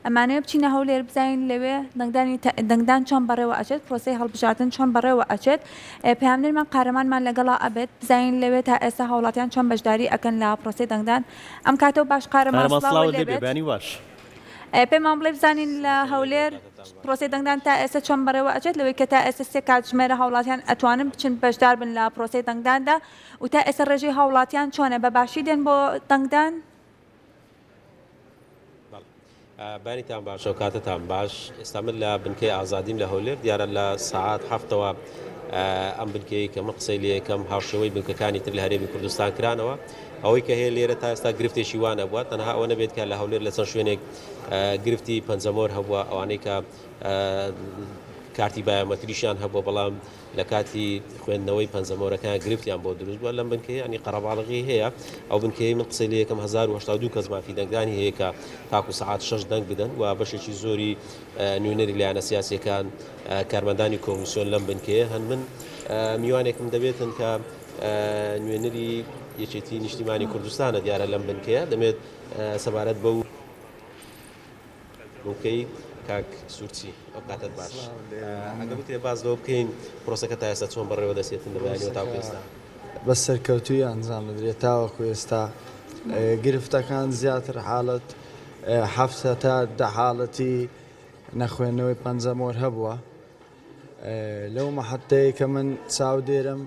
ئەمانەوێ بچینە هەولێر بزانین لەوێ دەنگدانی دەنگدان چۆن بەڕێوە ئەچێت، پرۆسەی هەڵبژاردن چۆن بەڕێوە ئەچێت. پەیامنێرمان قارەمانمان لەگەڵا ئەبێت بزانین لەوێ تا ئێستا هاوڵاتیان چۆن بەشداری ئەکەن لە پرۆسەی دەنگدان. ئەم کاتەو باش قارەمان قارەمان سڵاوت سڵاوت لێ لێ بێ بێت. بەیانی باش. پێمان بڵێ بزانین لە هەولێر پرۆسەی دەنگدان تا ئێستا چۆن بەڕێوە ئەچێت لەوەی کە تا ئێستا سێ کاتژمێرە هاوڵاتیان ئەتوانن بچن بەشدار بن لە پرۆسەی دەنگداندا و تا ئێستا ڕێژەی هاوڵاتیان چۆنە بە باشی دێن بۆ دەنگدان؟ بەیانیتان باش ئەو کاتەتان باش ئێستا من لە بنکەی ئازادیم لە هەولێر دیارە لە سەعات هەفتەوە ئەم بنکەیە کە من قسەی لێ یەکەم هاوشێوەی بنکەکانی تر لە هەرێمی کوردستان کرانەوە ئەوەی کە هەیە لێرە تا ئێستا گرفتێکی وا نەبووە تەنها ئەوە نەبێت کە لە هەولێر لە چەند شوێنێک گرفتی پەنجەمۆر هەبووە ئەوانەی کە کارتی بایۆمەتریشیان هەبووە بەڵام لە کاتی خوێندنەوەی پەنجەمۆرەکان گرفتیان بۆ دروست بووە لەم بنکەیە ینی قەرەباڵغی هەیە ئەو بنکەی من قسەی لە یەکەم 1082 کەس مافی دەنگدانی هەیە کە تاکو سەعات 6 دەنگ بدەن و بەشێکی زۆری نوێنەری لایەنە سیاسیەکان کارمەندانی کۆمیسیۆن لەم بنکەیە هەن من میوانێکم دەبێتن کە نوێنەری یەکێتی نیشتیمانی کوردستانە دیارە لەم بنکەیە دەمێت سەبارەت بەو بنکەی کاک سوورچی ئەو کاتت باش ئەگە بکرێ باس لەوە بکەین پرۆسەکە تا ئێستا چۆن بەڕێوە دەچێتن لە بەیانیەوە تاوەکو ئێستا؟ بە سەرکەوتوویی ئەنجام دەدرێت تاوەکو ئێستا گرفتەکان زیاتر حاڵەت هەفتە تا دە حاڵەتی نەخوێندنەوەی پەنجەمۆر هەبووە لەو مەحەتەیە کە من چاودێرم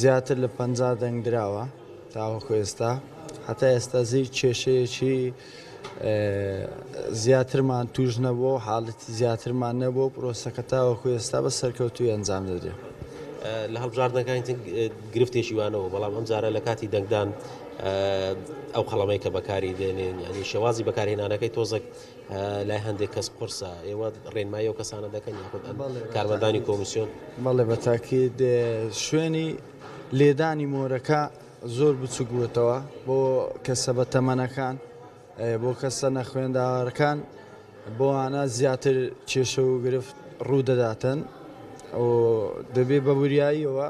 زیاتر لە 50 دەنگ دراوە تاوەکو ئێستا هەتا ئێستا زی کێشەیەکی زیاترمان توش نەبووە و حاڵەتی زیاترمان نەبووە و پرۆسەکە تاوەکو ئێستا بە سەرکەوتووی ئەنجام دەدرێت. لە هەڵبژاردنەکانی تر گرفتێکی وانەوە بەڵام ئەم جارە لە کاتی دەنگدان ئەو قەڵەمەی کە بەکاری دێنێن ینی شێوازی بەکارهێنانەکەی تۆزێک لای هەندێک کەس قورسە ئێوە ڕێنمایی ئەو کەسانە دەکەن یاخود کارمەندانی کۆمیسیۆن؟ بەڵێ بە تاکید شوێنی لێدانی مۆرەکە زۆر بچوک بووەتەوە بۆ کەسە بە تەمەنەکان بۆ کەسە نەخوێندەوارەکان بۆوانە زیاتر کێشە و گرفت ڕوو دەداتن و دەبێ بە وریاییەوە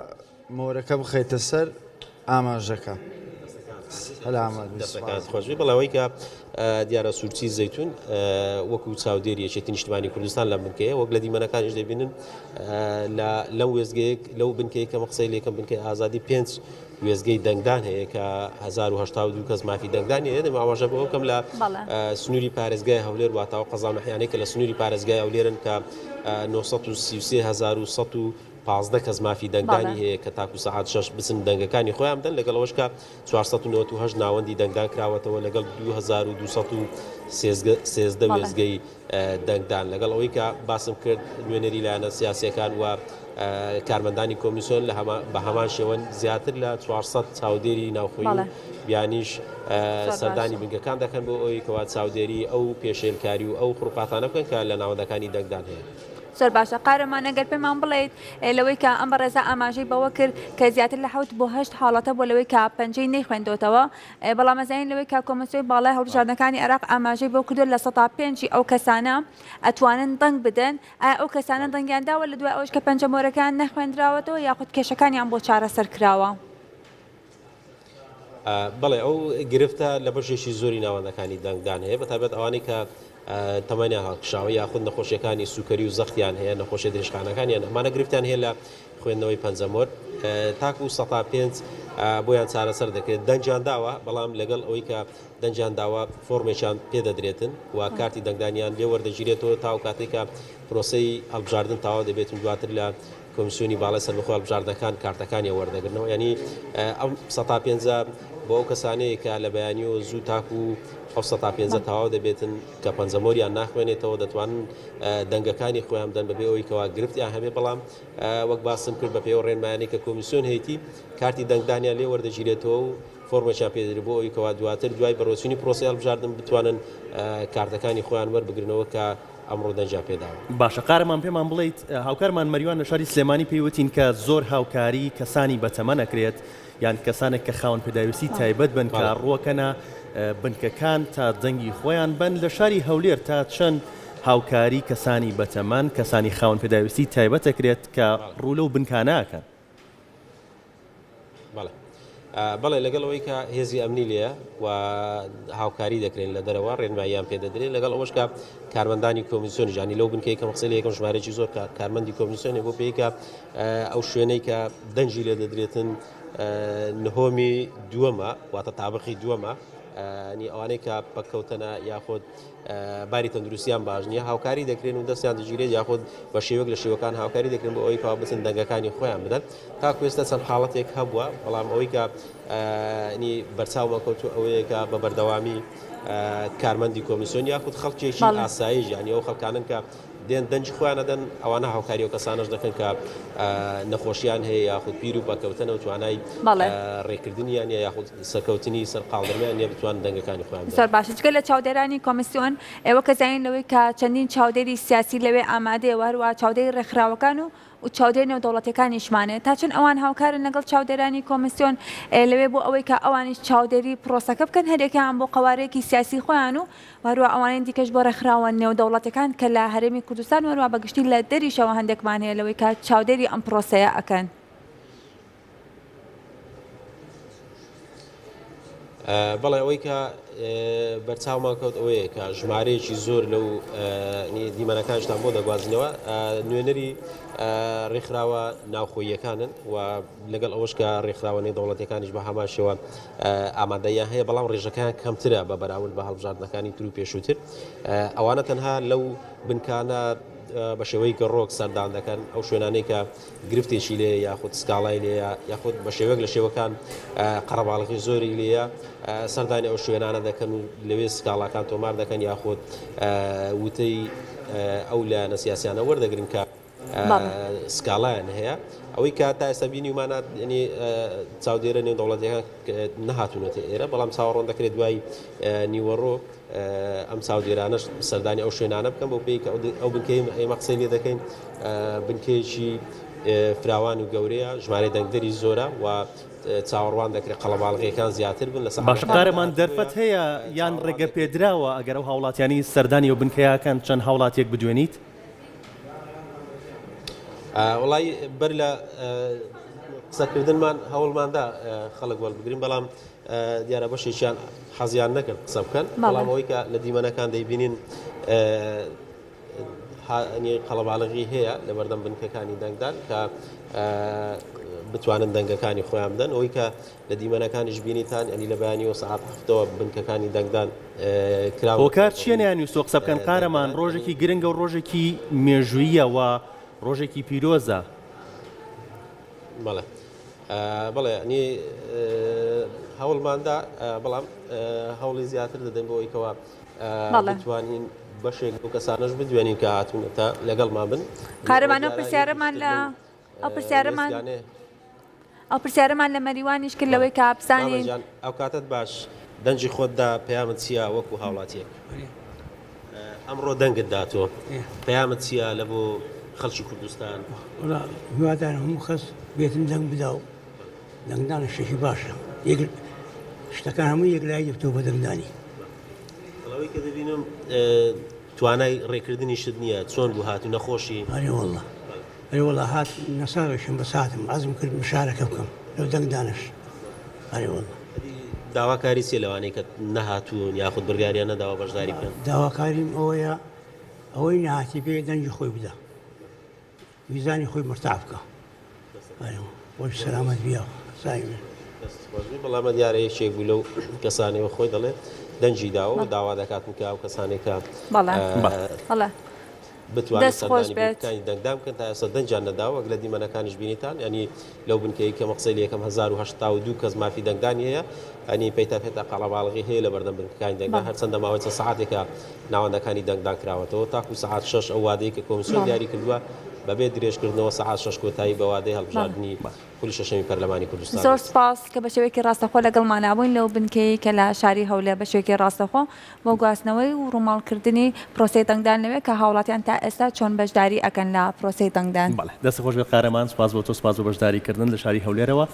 مۆرەکە بخەیتە سەر ئاماژەکە. سەلامەت بی. دەستەکانت خۆش بێ بەڵێ ئەوەی کە دیارە سوورچی زەیتون وەکو چاودێری یەکێتی نیشتمانی کوردستان لەم بنکەیە وەک لە دیمەنەکانیش دەبینن لە لەو وێستگەیەک لەو بنکەیە کە قسەی لێکەم بنکەی ئازادی پێنج وێستگەی دەنگدان هەیە کە 1082 کەس مافی دەنگدانی هەیە دەمە ئاماژە بەوە بکەم لە سنووری پارێزگای هەولێر واتاوە قەزا و ناحیانەی کە لە سنووری پارێزگای هەولێرن کە 933 کەس مافی دەنگدانی هەیە کە تاکو سەعات 6 بچن دەنگەکانی خۆیان بدەن لەگەڵ ئەوەش کە 498 ناوەندی دەنگدان کراوەتەوە لەگەڵ 2213 وێستگەی دەنگدان لەگەڵ ئەوەی کە باسم کرد نوێنەری لایەنە سیاسیەکان و کارمەندانی کۆمیسیۆن لە بە هەمان شێوەن زیاتر لە 400 چاودێری ناوخۆی و بیانیش سەردانی بنکەکان دەکەن بۆ ئەوەی کەوا چاودێری ئەو پێشێلکاری و ئەو خروقاتانە بکەن کە لە ناوەندەکانی دەنگدان هەیە. زۆر باشە قارەمان ئەگەر پێمان بڵێیت لەوەی کە ئەم بەڕێزە ئاماژەی بەوە کرد کە زیاتر لە حەوت بۆ هەشت حاڵەتە بۆ لەوەی کە پەنجەی نەیخوێندۆتەوە بەڵام ئەزانین لەوەی کە کۆمسیۆنی باڵای هەڵبژاردنەکانی عێراق ئاماژەی بۆ کردووە 5% ئەو کەسانە ئەتوانن دەنگ بدەن ئایا ئەو کەسانە دەنگیان داوە لە دوای ئەوەش کە پەنجەمۆرەکان نەخوێندراوەتەوە یاخود کێشەکانیان بۆ چارەسەر کراوە؟ بەڵێ ئەو گرفتە لە بەشێکی زۆری ناوەندەکانی دەنگدان هەیە بەتایبەت ئەوانەی کە تەمەنیان هەڵکشاوە یاخود نەخۆشیەکانی سوکەری و زەختیان هەیە نەخۆشیە درێژخانەکانیان ئەمانە گرفتیان هەیە لە خوێندنەوەی پەنجەمۆر تاکو سەتا پێنج بۆیان چارەسەر دەکرێت دەنگیان داوە بەڵام لەگەڵ ئەوەی کە دەنگیان داوە فۆرمێکیان پێدەدرێتن و کارتی دەنگدانیان لێ وەردەگیرێتەوە تاو کاتێک کە پرۆسەی هەڵبژاردن تەواو دەبێت و دواتر لە کۆمیسیۆنی باڵای سەربەخۆی هەڵبژاردنەکان کارتەکانیان وەردەگرنەوە یانی ئەم سەتا پێنجە بۆ ئەو کەسانەیە کە لە بەیانیەوە زوو تاکو ئەو سەتا پێنجە تەواو دەبێتن کە پەنجەمۆریان ناخوێنێتەوە دەتوانن دەنگەکانی خۆیان بدەن بەبێ ئەوەی کەوا گرفتیان هەبێ بەڵام وەک باسم کرد بە پێی ڕێنمایانی کە کۆمیسیۆن هەیەی کارتی دەنگدانیان لێ وەردەگیرێتەوە و فۆرمێکیان پێدرێت بۆ ئەوەی کەوا دواتر دوای بەڕێوەچوونی پرۆسەی هەڵبژاردن بتوانن کارتەکانی خۆیان وەربگرنەوە کە ئەمڕۆ دەنگیان پێداوە. باشە قارەمان پێمان بڵێیت هاوکارمان مەریوان لە شاری سلێمانی پێی وتین کە زۆر هاوکاری کەسانی بەتەمەن ئەکرێت یان کەسانێک کە خاوەن پێداویستی تایبەت بن کە ڕووەکەنە بنکەکان تا دەنگی خۆیان بەن لە شاری هەولێر تا چەند هاوکاری کەسانی بەتەمەن کەسانی خاوەن پێداویستی تایبەت ئەکرێت کە ڕوو لەو بنکانە ئەکەن؟ بەڵێ. بەڵێ لەگەڵ ئەوەی کە هێزی ئەمنی لێیە و هاوکاری دەکرێن لە دەرەوە ڕێنماییان پێ دەدرێن لەگەڵ ئەوەش کە کارمەندانی کۆمیسیۆنی ژانی لەو بنکەی کە قسەی لە یەکەم ژمارەیەکی زۆر کارمەندی کۆمیسیۆنی بۆ پێی کە ئەو شوێنەی کە دەنگی لێ دەدرێتن نهۆمی دووەمە واتە تابقی دووەمە نی ئەوانەی کە پەککەوتەنە یاخود باری تەندروستیان باش نییە هاوکاری دەکرێن و دەستیان دەگیرێت یاخود بە شێوەک لە شێوەکان هاوکاری دەکرێن بۆ ئەوەی کەوا بچن دەنگەکانی خۆیان بدەن تاکو ئێستا چەند حاڵەتێک هەبووە بەڵام ئەوەی کە نی بەرچاومان کەوتو ئەوەیە کە بە بەردەوامی کارمەندی کۆمیسیۆن یاخود خەڵکێکی ئاسایش یانی ئەو خەڵکانن کە دێن دەنگی خۆیان ئەدەن، ئەوانە هاوکاری ئەو کەسانەش دەکەن کە نەخۆشیان هەیە یاخود پیر و پەککەوتەنە و توانای ڕێکردنیان نیە یاخود سەرکەوتنی سەر قاڵدرمیان نیە بتوانن دەنگەکانی خۆیان بدەن. زۆر باشە جگە لە چاودێرانی کۆمیسیۆن ئێوە کە زانین لەوەی کە چەندین چاودێری سیاسی لەوێ ئامادەیە و هەروەها چاودێری ڕێکخراوەکان و و چاودێر نێودەوڵەتیەکانیشمانێ تا چەند ئەوان هاوکارن لەگەڵ چاودێرانی کۆمیسیۆن لەوێ بۆ ئەوەی کە ئەوانیش چاودێری پرۆسەکە بکەن هەریەکەیان بۆ قەوارەیەکی سیاسی خۆیان و هەروە ئەوانەی دیکەش بۆ ڕێکخراوە نێودەوڵەتیەکان کە لە هەرێمی کوردستان و هەروە بە گشتی لە دەریشەوە هەندێکمان هەیە لەوەی کە چاودێری ئەم پرۆسەیە ئەکەن. بەڵێ ئەوەی کە بەرچاومان کەوت ئەوەیە کە ژمارەیەکی زۆر لەو دیمەنەکانشتان بۆ دەگوازینەوە نوێنەری ڕێکخراوە ناوخۆییەکانن و لەگەڵ ئەوەش کە ڕێکخراوە نێودەوڵەتیەکانیش بە هەمان شێوە ئامادەیان هەیە بەڵام ڕێژەکان کەمترە بە بەراورد بە هەڵبژاردنەکانی تر و پێشووتر ئەوانە تەنها لەو بنکانە بە شێوەی گەڕۆک سەردان دەکەن ئەو شوێنانەی کە گرفتێکی لێیە یاخود سکاڵای لێیە یاخود بە شێوەیەک لە شێوەکان قەرەباڵغی زۆری لێیە سەردانی ئەو شوێنانە دەکەن و لەوێ سکاڵاکان تۆمار دەکەن یاخود وتەی ئەو لایەنە سیاسیانە وەردەگرن کە سکاڵایان هەیە ئەوەی کە تا ئێستا بینیومانە ینی چاودێرە نێودەوڵەتیەکان نەهاتوونەتە ئێرە بەڵام چاوەڕۆن دەکرێت دوای نیوەڕۆ ئەم چاودێرانەش سەردانی ئەو شوێنانە بکەن بۆ پێی کە ئەو بنکەی ئێمە قسەی لێ دەکەین بنکەیەکی فراوان و گەورەیە ژمارەی دەنگدەری زۆرە و چاوەڕوان دەکرێت قەڵەباڵغیەکان زیاتر بن لە باشە قارەمان دەرفەت هەیە یان ڕێگە پێدراوە ئەگەر ئەو هاوڵاتیانی سەردانی ئەو بنکەیەکەن چەند هاوڵاتیەک بدوێنیت؟ وڵی بەر لە قسەکردنمان هەوڵماندا خەڵک وەربگرین بەڵام دیارە بەشێکیان حەزیان نەکرد قسە بکەن بەڵام ئەوەی کە لە دیمەنەکان دەیبینین قەڵەباڵغی هەیە لە بەردەم بنکەکانی دەنگدان کە بتوانن دەنگەکانی خۆیان بدەن ئەوەی کە لە دیمەنەکانیش بینیتان ئەنی لە بەیانیەوە سەعات هەفتەوە بنکەکانی دەنگدان کرا هۆکار چییە نەیانویستووە قسە بکەن قارەمان ڕۆژێکی گرنگە و ڕۆژێکی مێژوویە و ڕۆژێکی پیرۆزە بەڵێ بەڵێ ینی هەوڵماندا بەڵام هەوڵی زیاتر دەدەین بۆ ئەوەی کەوا بتوانین بەشێک بۆ کەسانەش بدوێنین کە هاتوونەتە لەگەڵمان بن قارەمان ئەو پرسیارەمان لە ئەو پرسیارەمان ئەو پرسیارەمان لە مەریوانیش کرد لەوەی کە بزانین ئەو کاتت باش دەنگی خۆت دا پەیامت چییە وەکو هاوڵاتیەک ئەمڕۆ دەنگت دا تۆ پەیامت چییە لە بۆ خەڵکی کوردستان؟ وەڵا هیوادارم هەموو کەس بێتن دەنگ بدا و دەنگدان شتێکی باشە یەک شتەکان هەموو یەکلایی دەبتەوە بە دەنگدانی. ئەوەی کە دەبینم توانای ڕێکردنیشت نییە چۆن بوو هات و نەخۆشی؟ ئەرێ وەڵا ئەرێ وەڵا هات نەساغیشم بەس هاتم عەزم کرد مشارەکە بکەم لەو دەنگدانەش ئەرێ وەڵا. ئەدی داواکاری چیە لەوانەی کە نەهاتوون یاخود بڕیاریان نەداوە بەشداری بکەن؟ داواکاریم ئەوەیە ئەوەی نەهاتی بێ دەنگی خۆی بدا ویزانی خۆی مرتاح بکا ئەرێ خۆش سەلامەت بی ساوی من. دەست خۆش بێ بەڵام دیارە یەکێک بوو لەو کەسانەی خۆی دەڵێ دەنگی داوە و داوا دەکات کە ئەو کەسانێک کە بەڵێ بەڵێ بتوانن دەست خۆش سەردانی بێت. بنکەکانی دەنگدان بکەن تا ئێستا دەنگیان نەداوە وەک لە دیمەنەکانیش بینیتان یانی لەو بنکەی کە مەقسەی لە یەکەم 1082 کەس مافی دەنگدانی هەیە ئەنی پەیتا پێتا قەڵەباڵغی هەیە لە بەردەم بنکەکانی دەنگدان بەڵێ. هەرچەندە ماوەی چەند سەعاتێکە ناوەندەکانی دەنگدان کراوەتەوە تاکو سەعات شەش ئەو وادەی کە کۆمیسیۆن بەڵێ. دیاری کردووە بەبێ درێژکردنەوە سەعات شەش کۆتایی بە وادەی بەڵێ. هەڵبژاردنی خولی شەشەمی پەرلەمانی کوردستان زۆر دێت. سوپاس کە بە شێوەیەکی ڕاستەخۆ لەگەڵمانا بووین لەو بنکەیەی کە لە شاری هەولێر بە شێوەیەکی ڕاستەخۆ بۆ گواستنەوەی و ڕووماڵکردنی پرۆسەی دەنگدان لەوێ کە هاوڵاتیان تا ئێستا چۆن بەشداری ئەکەن لە پرۆسەی دەنگدان. بەڵێ دەست خۆش بێت قارەمان سوپاس بۆ تۆ سوپاس بۆ بەشداری کردن لە شاری هەولێرەوە.